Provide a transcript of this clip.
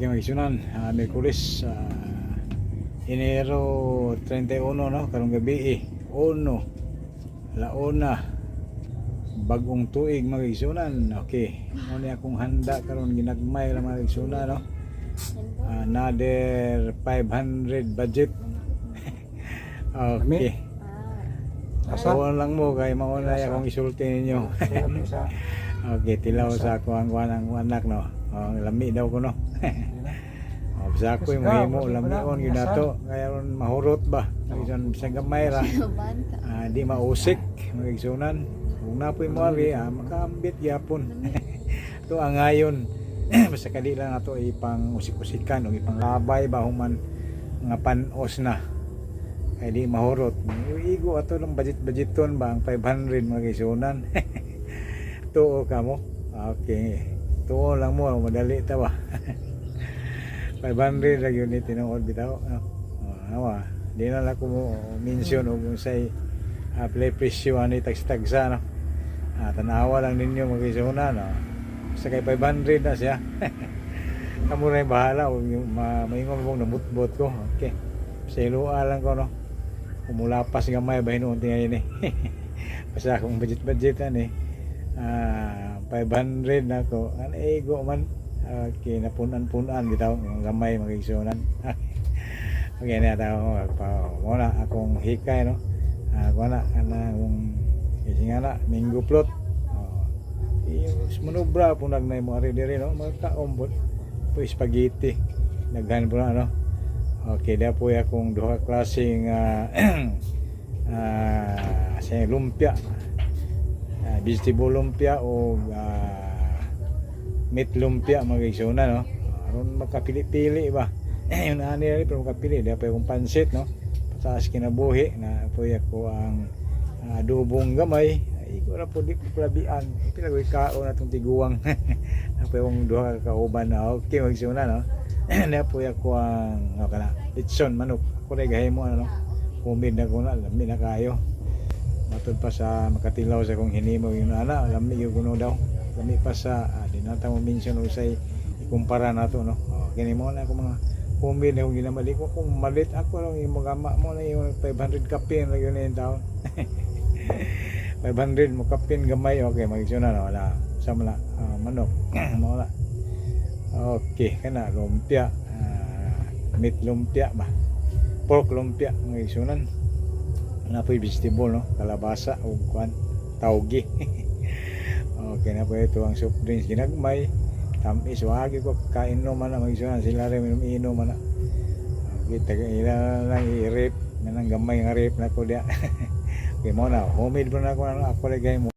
Okay, mga igsuonan, Miyerkules, Enero 31, no, karong gabi eh. Uno, launa, bagong tuig, mga igsuonan. Okay, mao ni akong handa karon, ginagmay lang, mga igsuonan, no. Another 500 budget. Okay. Asa? Tuon lang mo kay mao na akong isulti ninyo. Lami sa Okay, tilaw sa ako ang kuan ang anak, no. Oh, lami daw ko, no. Oh, basta ako yung mahimo lamion gyud nato. Kaya ron mahurot ba. Bisan bisan gamay ra. Banta. Ah, di mausik, mga igsuonan. Kung napoy mo ari, makaambit gyapon. To ang ngayon. Basta kadi lang nato ipang usik-usikan o ipang labay ba human mga panos na. Kay di mahurot. Igo ato lang budget-budgeton ba ang 500, mga igsuonan. Tuo ka mo. Okay. Tuo lang mo, madali ta ba. 500 ra gyud ni tinuod bitaw. No? Oh, awa. Di na lang ko mo mention og unsay play presyo ani tagsa-tagsa, no. Tanawa lang ninyo, mga igsuonan, no. Sa kay 500 na siya. Kamo na yung bahala og maingon mong namutbot ko. Okay. Sa ilua lang ko, no. Kumulapas gamay ba hinuon tingali ni. Basta akong budget-budget ani. 500 na ko. Ano ego man. Okay, napunan-punan bitaw ng gamay, mga igsuonan. Okay na tao pa mo na akong hikay, no. Ko na kanang kasi nga na minggo plot. Oh. Manubra po nagnay mo ari diri, no, magkaon po po spaghetti. Daghan po na, no. Okay, da po akong duha ka klase nga sa lumpia. Vegetable lumpia o meat lumpia, mga igsuonan, no. Aron makapili-pili ba. Yun ani rin pero makapili di pa yung pansit, no. Pataas kinabuhi na po ako ang adobong gamay. Ay ko ra po di ko plabian. Pila ko kaon atong tiguang. Na po yung duha ka kauban na. Okay, mga igsuonan, no. Na po ako ang okay na litson manok. Ako rin gahimo ano, no. Humid na ko na, lami na kayo. Matod pa sa makatilaw sa kong hinimo yun ana, lami yung kuno daw. Lami pa sa di na ta mo mention usay ikumpara nato, no. Oh, kini mo na ako mga humid na akong ginamali ko kung malit ako lang yung magama mo na yung 500 kapin lagi na yung taon. 500 mo kapin gamay. Okay, mag-isyo na, no? Wala sa mga manok mo na. Okay, kana lumpia, meat lumpia ba, pork lumpia, mga igsuonan na po, vegetable, no, kalabasa ug kuan tawgi. Okay na po ito ang soft drinks ginagmay, tamis wagi ko kainom man na, mga igsuonan. Sila rin inom man na. Okay, taga ila lang i-rip na nang gamay nga rip na ko diya. Okay mo na homemade po na ako ano, ako lagay mo.